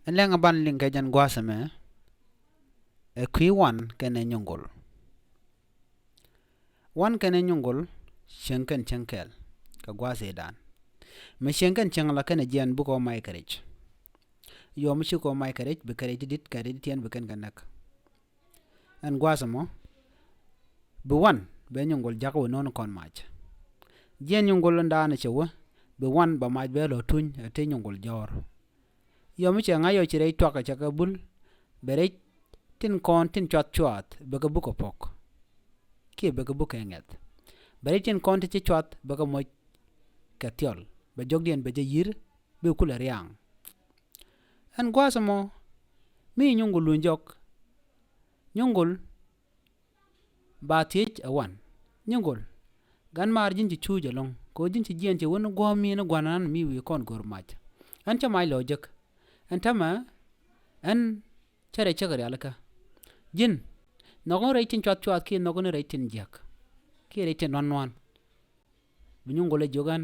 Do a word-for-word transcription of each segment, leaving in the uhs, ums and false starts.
Ɛn lɛŋ a ban liŋ kɛ jɛn gua̱a̱th ɛmɛ ɛ kui̱ wan kɛnɛ nyuŋgul. Wan kɛnɛ nyuŋgul cieŋ kɛn cieŋ kɛl kɛ gua̱a̱th ëëdan. Mi cieŋ kɛn cieŋ la kɛnɛ jiɛn bikɛ ɔ mac kɛ rɛc. Yɔm mi cikɛ ɔ mac kɛ rɛc, bi kɛ rɛc ti di̱t kɛ rɛc ti tiɛn bi kɛn kɛ näk. Ɛn gua̱a̱th ɛmɔ bi wan bɛ nyuŋgul jakä wä no̱o̱ŋ kɔn mac. Jiɛn nyuŋgul in daanɛ cɛ wä bi wan bɛ mac bɛ lɔ tuny ɛ ti nyuŋgul jɔ̱ɔ̱r. Yɔm mi cɛ ŋa̱c yɔ ci rɛc tuak cɛ kɛ bul, bɛ rɛc tin kɔn tin cuath cuath bɛ kɛ buk kɛ pɔk. Kiɛ bɛ kɛ buk kɛ ŋɛth. Bɛ rɛc tin kɔn ti ci cuath bɛ kɛ moc kɛ thiɔl, bɛ jɔkdiɛn bɛ jɛ yi̱r, bi kulɛ riaŋ. Ɛn gua̱a̱th ɛmɔ mi nyuŋgul luny jɔk. Nyuŋgul ba thiec ɛ wan. Nyuŋgul, gan maar ji̱n ci cuuc ɛlɔ̱ŋ, kɛ ɣöö ji̱n ci jiɛɛn ci wä ni guɔ̱ɔ̱m mi ni gua̱nan mi wi̱i̱ kɔn go̱r mac. Ɛn cä mac lɔ jek. Ɛn täämɛ ɛn cä rɛc cä kɛ rialikä. Ji̱n nhɔk ni rɛc tin cuath cuath kiɛ nhɔk ni rɛc tin jiäk kiɛ rɛc tin nuan nuan. Bi nyuŋgul ɛ jiök ɛn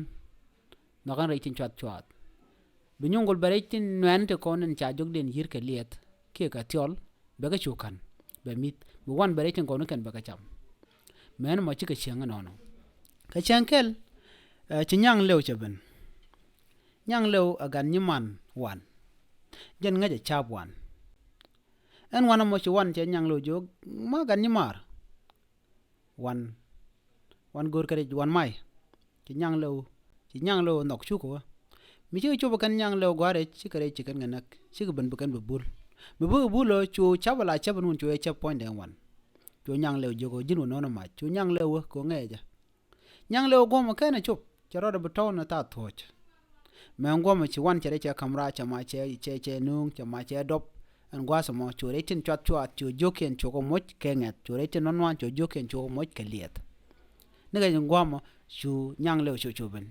nhɔk ɛn rɛc tin cuath cuath. Bi nyuŋgul bɛ rɛc tin nuɛn ti kɔn in ca jɔkdiɛn yi̱r kɛ liɛth kiɛ kɛ thiɔl, bɛ kɛ cu ka̱n, bɛ mi̱th, bi wan bɛ rɛc tin kɔn in kɛn bɛ kɛ cam. Mɛn mɔ cikɛ cieŋ ɛnɔnɔ. Kɛ cieŋ kɛl, ɛ, ci nyaŋ lɛw cɛ ben. Nyaŋ lɛw ɛ gan nyiman wan. Jɛn ŋäc ɛ ca̱a̱p wan. Ɛn wan ɛmɔ ci wan cɛ nyaŋ lɛw jiök ma gan nyimaar. Wan, wan go̱o̱r kɛ rɛc wan mac. Ci nyaŋ lɛw, ci nyaŋ lɛw nhɔk cukɛ wä. Mi cikɛ cop kɛn nyaŋ lɛw gua̱a̱r rɛc, cikɛ rɛc ci kɛn kɛ näk, cikɛ ben bi kɛn bi bul. Mi bikɛ bul ɔ cu cap ala cap ɛn wun cu ɛ cap puɔ̱nydɛ wan. Cu nyaŋ lɛw jiök ɔ ji̱n wä no̱o̱ŋ mac, cu nyaŋ lɛw wä kɛ ŋɛɛcä. Nyaŋ lɛw guɔ̱mɔ kɛn ɛ cop, cɛ rɔɔdɛ bi tɔ̱w ni thaak thuɔ̱c. Mɛ guɔ̱mɔ ci wan cɛ rɛc cɛ ka̱m raar cɛ ma cɛ, cɛ, cɛ nuŋ, cɛ ma cɛ dɔp. Ɛn gua̱a̱th ɛmɔ cu rɛc tin cuath cuath cu jiökiɛn cukɛ moc kɛ ŋɛth, cu rɛc tin nuan nuan cu jiökiɛn cukɛ moc kɛ liɛth. Ni kɛ ji̱n gua̱a̱th ɛmɔ cu nyaŋ lɛw cu cu ben.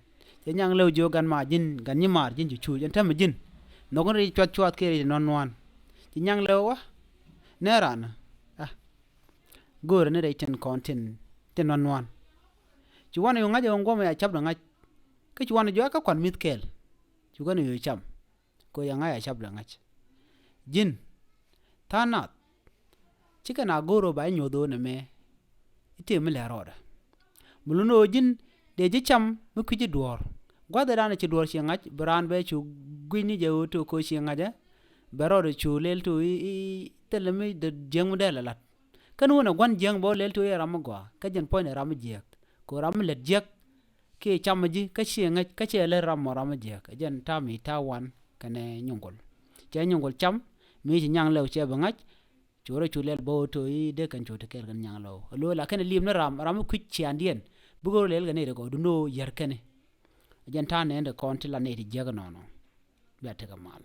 Cɛ nyaŋ lɛw jiök gan maar ji̱n, gan nyimaar ji̱n cu cuuc, ɛn täämɛ ji̱n nhɔk ni rɛc cuath cuath kiɛ rɛc tin nuan nuan. Ci nyaŋ lɛw wä nɛ raan ɛ, ah, go̱o̱rɛ ni rɛc tin kɔn tin, tin nuan nuan. Ci wanɛ yɔ ŋa̱c ɛ ɣän guɔ̱mɛ ya cap dɛ ŋa̱c. Kä ci wanɛ jɔak kä kuan mi̱th kɛɛl. Cu kɛn yɔ cam. Kɛ ɣöö ya ŋa̱c ya cap dɛ ŋa̱c. Ji̱n tha̱a̱ŋ nath, cikɛ na go̱o̱r ɣöö ba jɛ nyuɔ̱th ɣöö nɛmɛ i̱ tëë mi lɛr rɔɔdɛ. Mi lun ɣöö ji̱n dee ji̱ cam mi kui̱ci duɔ̱ɔ̱r. Gua̱thɛ daanɛ ci duɔ̱ɔ̱r ci ŋa̱c, bi raan bɛ cu gui̱cni jɛ ɣöö tëë ko̱ ci ŋa̱cä. Bɛ rɔɔdɛ cu lɛl tëë i̱, i̱, i̱ thilɛ mi dee jiäk mi dee lɛ la̱t. Kɛn wänɛ gua̱n jiäk bä lɛl tëë i̱ ram mi gɔaa, kä jɛn puɔ̱nydɛ ram mi jiääk. Kɛ ɣöö ram mi lät jiäk kiɛ cam ji̱, kä ciɛ ŋäc, kä ciɛ lät ram mɔ ram mi jiääk. Ɛ jɛn ta̱a̱ mi ta̱a̱ wan kɛnɛ nyuŋgul. Cɛ nyuŋgul cam, mi ci nyaŋ lɛw cɛ bi ŋa̱c, cu rɔ cu lɛl bä ɣöö tëë i̱ dee kɛn cu te kɛɛl kɛn nyaŋ lɛw. Ɛ lo̱o̱ la kɛn li̱em ni ram, ram mi kui̱c ciaandiɛn. Bikɛ ɣöö lɛl kɛ nɛy ti gɔaa duundɛ ɣöö yär kɛn i̱. Ɛ jɛn ta̱a̱ nɛɛn ti kɔn ti la nɛy ti jiäk inɔnɔ. Bia tekɛ mal.